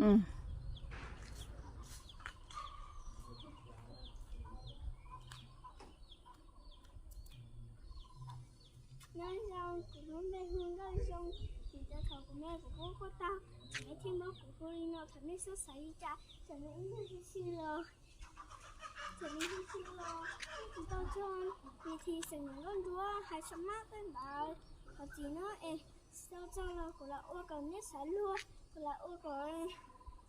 Nyob zoo, kuv lub npe hu Nkauj Zoo, vim rau thaum kuv me kuv qub qub tag, kuv me thiaj muab kuv hu li no, thaum nej xav xav li cas, thaum nej ib nyuag sib sib los, thaum nej sib sib los, nej tsis tau txog, vim thi xeem Nkauj Nruab hais xa mab tej ntawd, qhov txiv no es tsis tau txog los kuv lam ua kom nej xav luag, kuv lam ua kom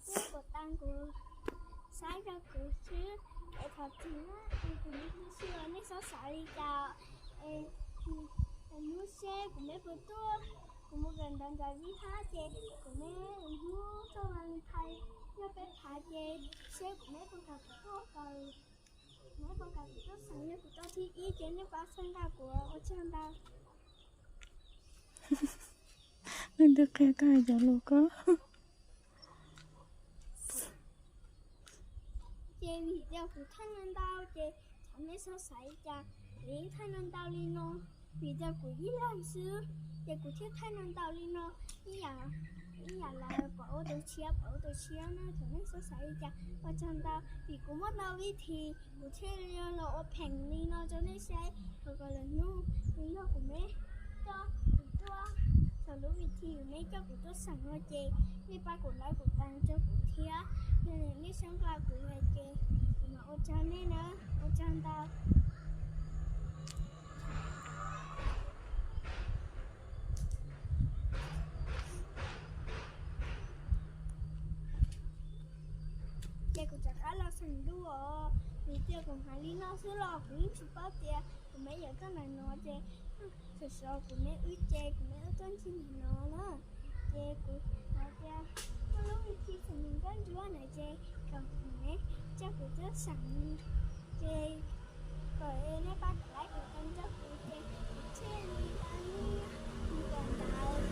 nej kom tag kuv saib rau kuv xwb, es qhov txiv na es kuv me sib sib los nej xav xav li cas, es hnub seb kuv me puas tuaj, kuv mus kawm ntawv nram zib thab ces kuv me hnub tuaj Valentine nyob peb phav ces seb kuv me puas kam kuv tuaj, kuv me puas kam kuv tuaj xeem, yog kuv tau thib ib ces nej pab txhawb nqa kuv ua tsaug ntau. Leej twg qhia koj hais cov lus ko? Ces vim tias kuv thaij no ntau ces thaum nej xav xav li cas, kuv yeej thaij no ntau li no, vim tias kuv ib leeg xwb, ces kuv thiaj thaij no ntau li no, ib yam, ib yam lawv pom ua tus tshiab, pom ua tus tshiab na, thaum nej xav xav li cas ua tsaug ntau, vim kuv muaj ntau vib thi, kuv thiaj li los ua pheem li no rau nej saib, kom kom lwm hnub nws yog kuv me coj kuv tuaj, thaum lub vib thi kuv me coj kuv tuaj xeem no ces nej pab kuv like kuv tas rau kuv thiab, yog nej txhawb nqa kuv lawm ces kuv mam ua tsaug nej na, ua tsaug ntau. Ces kuv rov qab los xeem dua os, vim tias kuv hais li no xwb los kuv yeej tsis paub tias kuv me yuav tuaj ntawm no ces, thaum xyov kuv me wb ces kuv me wb tuaj ncig ntawm no na, ces kuv hais tias muaj lub vib thi xeem Nkauj Nruab na ces kom kuv me coj kuv tuaj xeem, ces kom nej pab kuv like kuv tas rau kuv ces kuv thiaj li tau nyiaj mus kawm ntawv.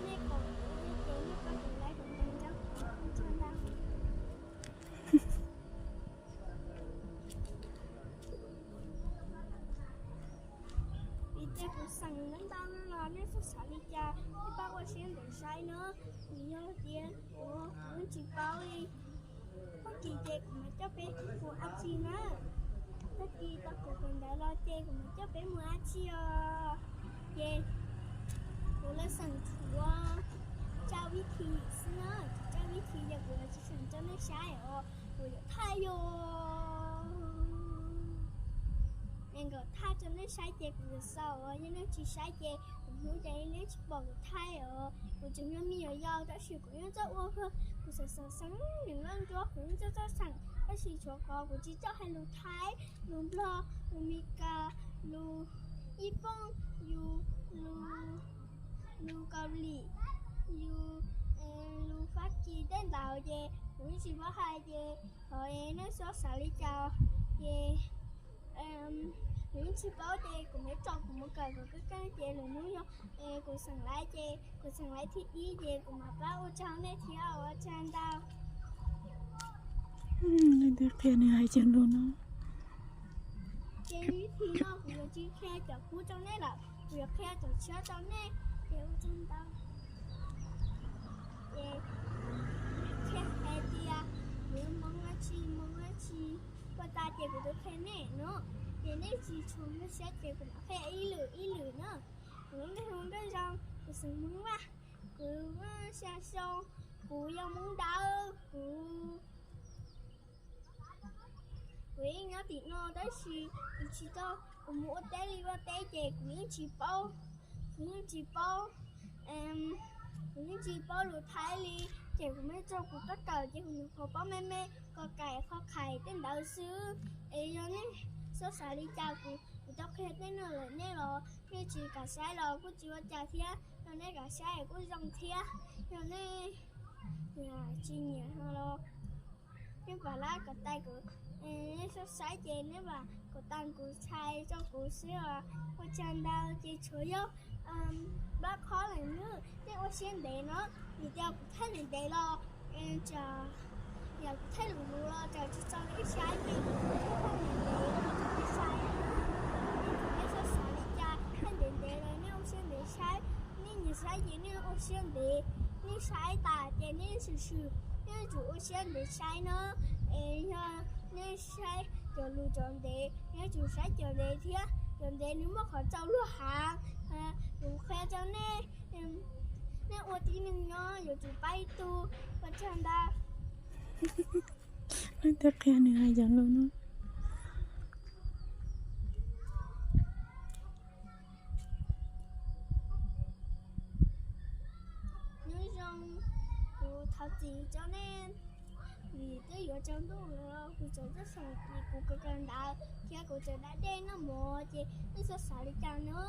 Nej pom kuv ces nej pab kuv like kuv tas rau kuv, ua tsaug ntau. Vim tias kuv xeem ntau ntau no los nej xav xav li cas nej pab ua siab ntev saib na. Kuv yog tias kuv, kuv yeej tsis paub li. Tag kis ces kuv mam coj peb mus dab tsi na. Tag kis tau kuv kawm ntawv los ces kuv mam coj peb mus dab tsi os. Ces kuv lawv xeem tshuav tsawg vib thi xwb na, tsawg vib thi ces kuv yuav tsis xeem rau nej saib os, kuv yuav thaij os. Es nkawd thaij rau nej saib ces kuv yuav xaus os, yog nej tsis saib ces kuv hnub ces nej tsis pom kuv thaij os. Kuv tseem yog me nyuam yaus tab sis kuv yeej txawj ua kawg, kuv xav xav xeem nws noj nruab kuv yeej txawj txawj xeem, tab sis tshuav qhov kuv tsis txawj hais lus Thaib, lus Nplog, lus Meskas, lus Ib Pooj, yus, lus, lus Kaus Lim, yus, lus Fab Kis tej ntawd ces kuv yeej tsis paub hais ces thov nej txhob xav li cas ces kuv yeej tsis paub ces kuv mam tso kuv mus kawm kom keej keej ces lwm hnub yog kuv xeem laiv ces kuv xeem laiv thib ib ces kuv mam pab ua tsaug nej thiab, ua tsaug ntau. Leej twg qhia nws hais cov lus no? Ces vib thi no kuv yuav tsis qhia cov kub rau nej lawm, kuv yuav qhia cov tshiab rau nej. Ces ua tsaug ntau. Ces qhia hais tias kuv moo dab tsi moo dab tsi, ua tas ces kuv twb qhia nej no, ces nej tsis tshua nkag siab ces kuv mam qhia ib lwm ib lwm na. Kuv lub npe hu Nkauj Zoo, kuv xeem Hmoob Vaj, kuv muaj xya xyoo, kuv yog Hmoob Dawb, kuv, kuv yeej nyob tim no tab sis kuv tsis tau, kuv mus ua teb li ua teb ces kuv yeej tsis paub, kuv yeej tsis paub, kuv yeej tsis paub lus Thaib li, ces kuv mam tso kuv kab kawm ces kuv nyuam qhuav paub me me ko kais kho khais tej ntawd xwb. Es yog nej xav xav li cas kuv, kuv tau qhia tej no lawm nej los nej tsis kam saib los kuj tsis ua cas thiab, yog nej kam saib kuj zoo thiab, yog nej tsis nyiam los nej pam lab kom tag kuv, nej xav saib ces nej pam kom tag kuv txhais rau kuv xwb os. Ua tsaug ntau ces tshuav yog npab qhob lawm nawb, nej ua siab ntev no, vim tias kuv thaij ntev ntev los, yog kuv thaij lus lus los tsam tsis txaus nej saib ces kuv thaij ntev siab ntev, nej saib tas ces nej swm swm, nej yuav tsum ua siab ntev saib na. Es yog nej saib cov lus cov ntev, nej yuav tsum saib cov ntev thiab, cov ntev nws muaj qhov txaus luag heev. Kuv qhia rau nej, nej ua tib neeg nyob yuav tsum pab ib tug, ua tsaug ntau. Leej twg qhia nws hais cov lus no? Nyob zoo, kuv thov txim rau nej, vim twb yuav tsaus ntuj lawm, kuv tseem tuaj seem, kuv kawm kawm ntawv thiab kuv tseem da dej noj mov ces nej txhob xav li cas no.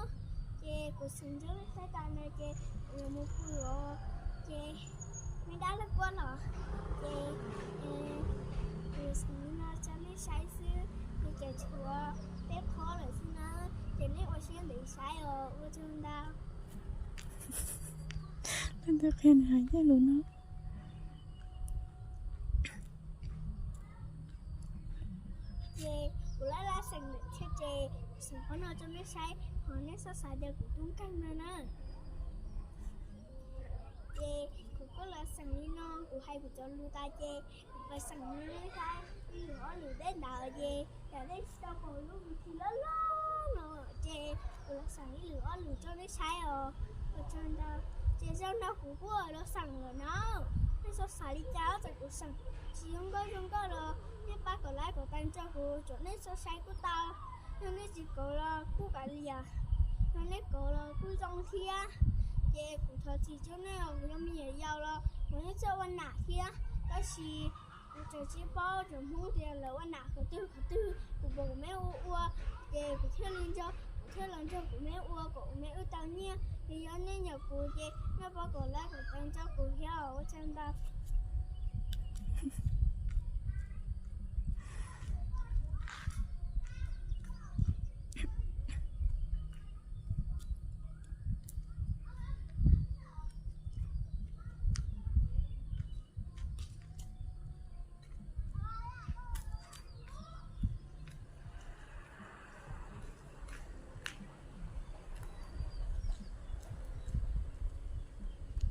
Ces kuv seem rau nej saib tas no ces kuv yuav mus pw os. Ces nej dab laug kuaj los ces kuv seem li no rau nej saib xwb, ces tseem tshuav peb qhob lawm xwb na, ces nej ua siab ntev saib os, ua tsaug ntau. Leej twg qhia nws hais cov lus no? Ces kuv laj laj seem lawm thiab ces kuv seem qhov no rau nej saib, ho nej txhob xav tias kuv tub nkeeg no na. Ces kuv kuj los seem li no, kuv hais kuv cov lus tas ces kuv pais seem li nej saib ib lwm ob lwm tej ntawd ces yog nej tsis tau pom lub video loj loj no ces kuv los seem ib lwm ob lwm rau nej saib os. Ua tsaug ntau. Ces zaum no kuv kuj los seem lawm na, nej txhob xav li cas, txawm kuv seem tsis zoo nkauj zoo nkauj los nej pab kom like kom tag rau kuv, kom nej txhob saib kuj tau. Yog nej tsis kov los kuj kav liam, yog nej kov los kuj zoo thiab. Ces kuv thov txim rau nej, kuv yog me nyuam yaus los kuv yeej txawj ua nam thiab, tab sis kuv tseem tsis paub cov Hmoob tias lawv ua nam qhov twg qhov twg, kuv pom kuv me ua ua, ces kuv thiaj li nrog, kuv thiaj los nrog kuv me ua kom kuv me wb tau nyiaj. Yog nej nyiam kuv ces nej pab kom like kom tag rau kuv thiab, ua tsaug ntau.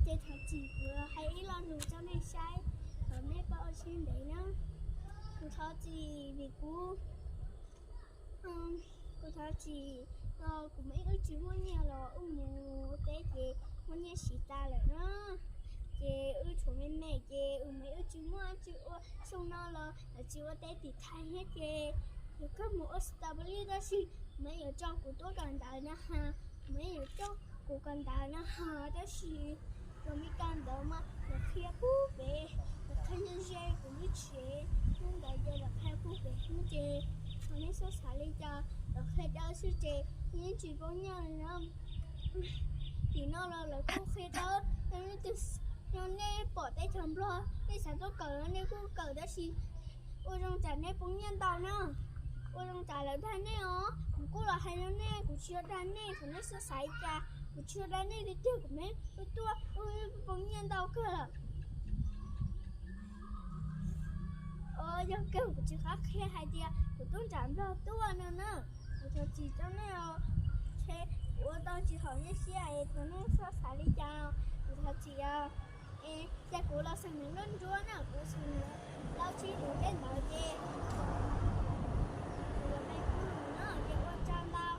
Ces thov txim kuv hais ib lo lus rau nej saib, thov nej pab ua siab ntev na. Kuv thov txim vim kuv, kuv thov txim, kuv me wb tsis muaj nyiaj los wb mus ua teb ces muaj nyiaj siv tas lawm na. Ces wb tshuav me me ces wb me wb tsis muaj tsis ua, xyoo no los lawv tsis ua teb tim Thaib thiab ces yog koj mus ua strawberry tab sis kuv me yuav tso kuv tuaj kawm ntawv na ha, kuv me yuav coj kuv kawm ntawv na ha, tab sis cov Meskas ntawd mas lawv qhia pub pem, lawv qhia ze ze kuv lub tsev, lub ntawd ces lawv qhia pub pem hnub ces, thaum nej txhob xav li cas, lawv qhia dawb xwb ces yeej tsis poob nyiaj li na. Tim no los lawv kuj qhia dawb, yog nej pom teb chaws Nplog nej xav tuaj kawm nej kuj kawm tab sis ua zoo tsam nej poob nyiaj ntau na. Ua zoo tsam lawv dag nej os, kuv kuj los hais rau nej, kuv tsis yog dag nej, thaum nej txhob xav li cas, kuv tsis yog dag nej tiag tiag, kuv me wb tuaj wb poob nyiaj ntau kawg lawm. Yog kawg kuv tsis qab qhia hais tias kuv tuaj nram Nplog tuaj no na. Kuv thov txim rau nej os, kuv ua tau tsis haum nej siab es thaum nej txhob xav li cas, kuv thov txim os. Es ces kuv los xeem nws nruab nruab na, kuv xeem nws plaub tsib lus tej ntawd ces kuv los peb kuj lus na ces ua tsaug ntau.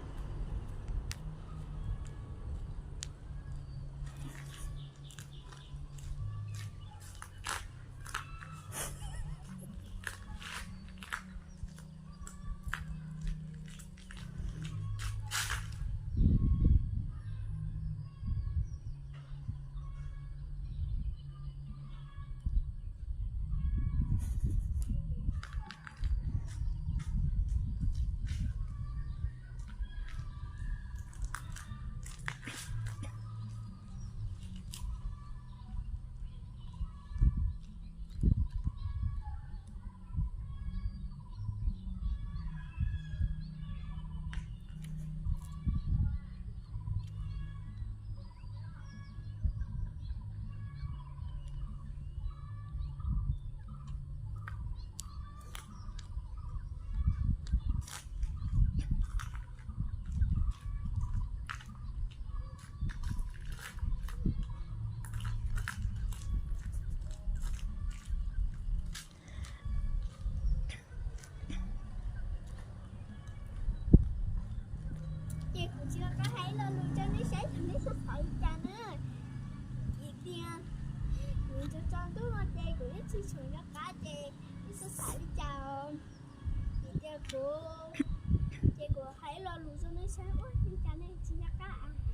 Neb xav xav li cas na? Vim tias kuv tso tso ntuj no ces kuv yeej tsis tshua nco qab ces neb xav xav li cas? Vim tias kuv, ces kuv hais lo lus rau neb saib ua li cas nej tsis nco qab.